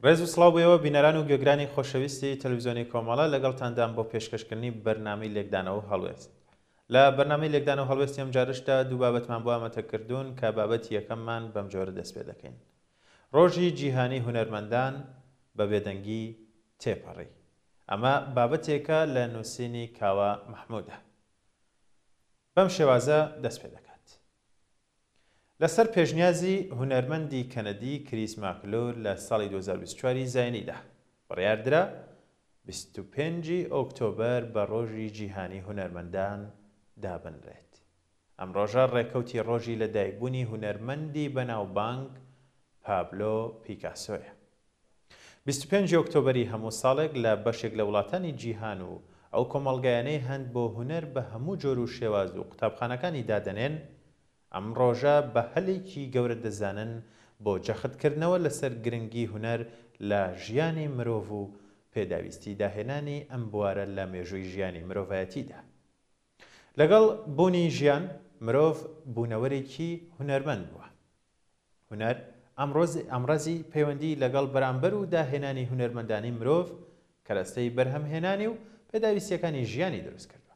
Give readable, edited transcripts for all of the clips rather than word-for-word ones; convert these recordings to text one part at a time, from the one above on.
ڕێز و سڵاو بۆ ئێوە بینەران و گوێگرانی خۆشەویستی تەلەفزیۆنی کۆمەڵە، لەگەڵتاندام بۆ پێشکەشکردنی بەرنامەی لێکدانەوە و هەڵوێست. لە بەرنامەی لێکدانەوە و هەڵوێستی ئەمجارەشدا دوو بابەتمان بۆ ئامادەکردوون کە بابەتی یەکەممان بەمجۆرە دەست پێدەکەین. ڕۆژی جیهانی هونەرمەندان بە بێدەنگی تێپەڕی. ئەمە بابەتێکە لە نووسینی کاوە مەحمودە. بەم شێوازە دەست پێدەکات. لەسەر پێشنیازی هونەرمەندی کەنەدی کریس ماکلور لە ساڵی 2024 ی زاینیدا، بڕیاردرا 25 ی ئۆکتۆبەر بە ڕۆژی جیهانی هونەرمەندان دابنرێت. ئەم ڕۆژە ڕێکەوتی ڕۆژی لەدایکبوونی هونەرمەندی بەناوبانگ پابلۆ پیکاسۆیە. 25 ی ئۆکتۆبەری هەموو ساڵێک لە بەشێک لە وڵاتانی جیهان و ئەو کۆمەڵگایانەی هەند بۆ هونەر بە هەموو جۆر و شێواز و قوتابخانەکانی دادەنێن، ئەم ڕۆژە بە هەلێکی گەورە دەزانن بۆ جەختکردنەوە لەسەر گرنگی هونەر لە ژیانی مرۆڤ و پێداویستی داهێنانی ئەم بوارە لە مێژووی ژیانی مرۆڤایەتیدا. لەگەڵ بوونی ژیان، مرۆڤ بوونەوەرێکی هونەرمەند بووە. هونەر ئامرازی پەیوەندی لەگەڵ بەرامبەر و داهێنانی هونەرمەندانەی مرۆڤ، کەرەستەی بەرهەمهێنانی و پێداویستییەکانی ژیانی دروست کردووە.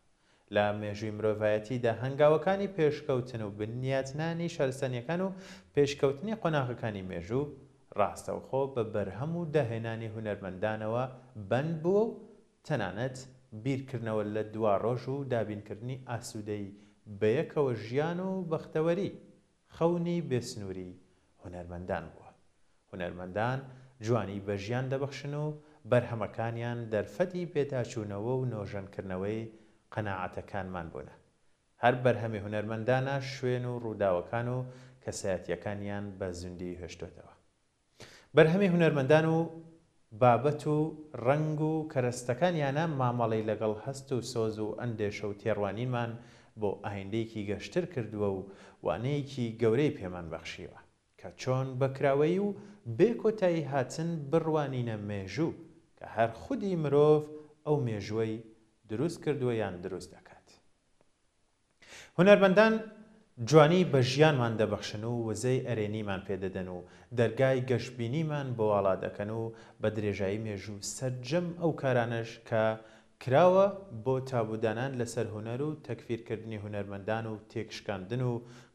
لە مێژووی مرۆڤایەتیدا هەنگاوەکانی پێشکەوتن و بنیاتنانی شارستانییەکان و پێشکەوتنی قۆناغەکانی مێژوو، ڕاستەوخۆ بە بەرهەم و داهێنانی هونەرمەندانەوە بەند بووە و تەنانەت بیرکردنەوە لە دواڕۆژ و دابینکردنی ئاسوودەیی بەیەکەوە ژیان و بەختەوەری، خەونی بێسنووری هونەرمەندان بووە. هونەرمەندان جوانی بە ژیان دەبەخشن و بەرهەمەکانیان دەرفەتی پێداچوونەوە و نۆژەنکردنەوەی قەناعەتەکانمان بوونە. هەر بەرهەمی هونەرمەندانە شوێن و ڕووداوەکان و کەسایەتییەکانیان بە زیندوویی هێشتۆتەوە. بەرهەمی هونەرمەندان و بابەت و ڕەنگ و کەرەستەکانیانە مامەڵەی لەگەڵ هەست و سۆز و ئەندێشە و تێڕوانینمان بۆ ئایندەیەکی گەشتر کردووە و وانەیەکی گەورەی پێمان بەخشیوە کە چۆن بە کراوەیی و بێ کۆتایی هاتن بڕوانینە مێژوو کە هەر خودی مرۆڤ ئەو مێژووەی دروست کردووە یان دروست دەکات. هونەرمەندان جوانی بە ژیانمان دەبەخشن و وزەی ئەرێنیمان پێ دەدەن و دەرگای گەشبینیمان بۆ واڵا دەکەن و بە درێژایی مێژوو سەرجەم ئەو کارانەش کە کراوە بۆ تابوودانان لەسەر هونەر و تەکفیرکردنی هونەرمەندان و تێکشکاندن و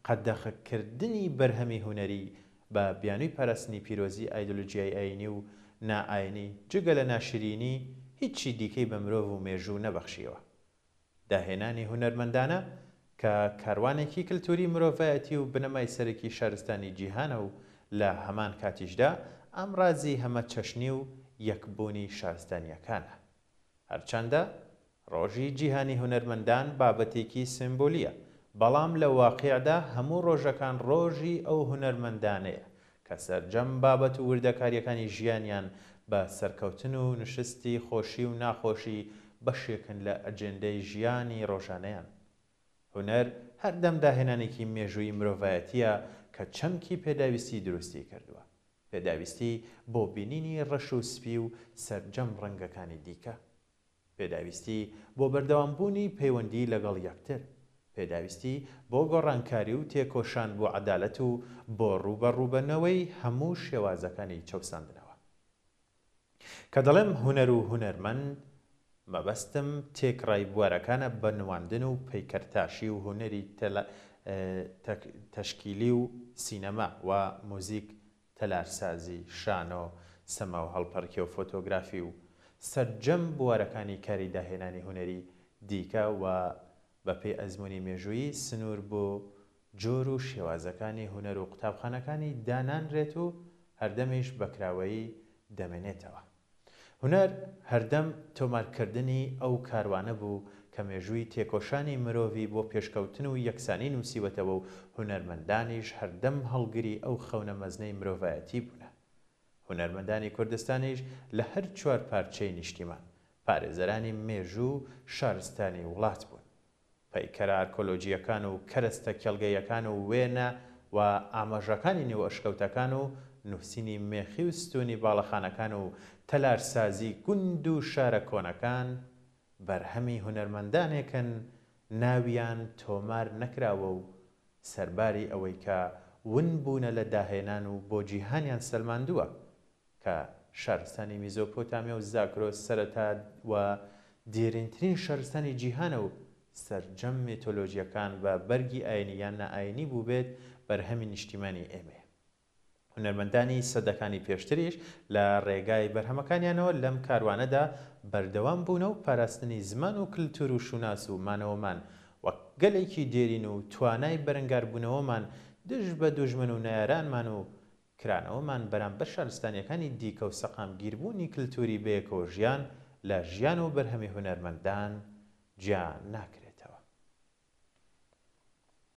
قەدەغەکردنی بەرهەمی هونەری بە بیانووی پاراستنی پیرۆزی ئایدۆلۆجیای ئایینی و نا ئایینی جگە لە ناشرینی هیچی دیکەی بە مرۆڤ و مێژوو نەبەخشیوە. داهێنانی هونەرمەندانە کە کاروانێکی کلتوری مرۆڤایەتی و بنەمای سەرەکی شارستانی جیهانە و لە هەمان کاتیشدا ئامرازی هەمەچەشنی و یەکبوونی شارستانییەکانە. هەرچەندە ڕۆژی جیهانی هونەرمەندان بابەتێکی سیمبولییە، بەڵام لە واقیعدا هەموو ڕۆژەکان ڕۆژی ئەو هونەرمەندانەیە کە سەرجەم بابەت و وردەکارییەکانی ژیانیان بە سەرکەوتن و نوشستی خۆشی و ناخۆشی بەشێکن لە ئەجێندەی ژیانی ڕۆژانەیان. هونەر هەردەم داهێنانێکی مێژوویی مرۆڤایەتییە کە چەمکی پێداویستی دروستی کردووە. پێداویستی بۆ بینینی ڕەش و سپی و سەرجەم ڕەنگەکانی دیکە. پێداویستی بۆ بەردەوامبوونی پەیوەندی لەگەڵ یەکتر، پێداویستی بۆ گۆڕانکاری و تێکۆشان بۆ عەدالەت و بۆ ڕووبەڕووبەنەوەی هەموو شێوازەکانی چەوساندنەوە. کە دەڵێم هونەر و هونەرمەند، مەبەستم تێکڕای بوارەکانە بە نواندن و پەیکەرتاشی و هونەری تەشکیلی و سینەما و موزیک تەلارسازی، شانۆ، سەما و هەڵپەڕکێ و فۆتۆگرافی و سەرجەم بوارەکانی کاری داهێنانی هونەری دیکە و بە پێی ئەزموونی مێژوویی سنوور بۆ جۆر و شێوازەکانی هونەر و قوتابخانەکانی دانانرێت و هەردەمیش بە کراوەیی دەمێنێتەوە. هونەر هەردەم تۆمارکردنی ئەو کاروانە بوو کە مێژووی تێکۆشانی مرۆڤی بۆ پێشکەوتن و یەکسانی نووسیوەتەوە و هونەرمەندانیش هەردەم هەڵگری ئەو خەونە مەزنەی مرۆڤایەتی بوونە. هونەرمەندانی کوردستانیش لە هەر چوارپارچەی نیشتیمان، پارێزەرانی مێژوو و شارستانی وڵات بوون. پەیکەرە ئارکۆلۆجییەکان و کەرەستە کێڵگەییەکان و وێنە و ئاماژەکانی نێو ئەشکەوتەکان و نووسینی مێخی و ستوونی باڵەخانەکان و تەلارسازی گوند و شارە کۆنەکان بەرهەمی هونەرمەندانێکن ناویان تۆمار نەکراوە و سەرباری ئەوەی کە ون بوونە لە داهێنان و بۆ جیهانیان سەلماندووە کە. شارستانی میزۆپۆتامیا و زاگرۆس سەرەتا و دێرینترین شارستانی جیهانە و سەرجەم مێتۆلۆژییەکان بە بەرگی ئاینی یان نائاینی بووبێت بەرهەمی نیشتیمانی ئێمەیە. هونەرمەندانی سەدەکانی پێشتریش لە ڕێگای بەرهەمەکانیانەوە لەم کاروانەدا بەردەوام بوونە و پاراستنی زمان و کلتور و شوناس و مانەوەمان وەک گەلێکی دێرین و توانای بەرەنگاربوونەوەمان دژ بە دوژمن و نەیارانمان و کرانەوەمان بەرامبەر شارستانیەکانی دیکە و سەقامگیربوونی کلتوری بەیەکەوە ژیان لە ژیان و بەرهەمی هونەرمەندان جیا ناکرێتەوە.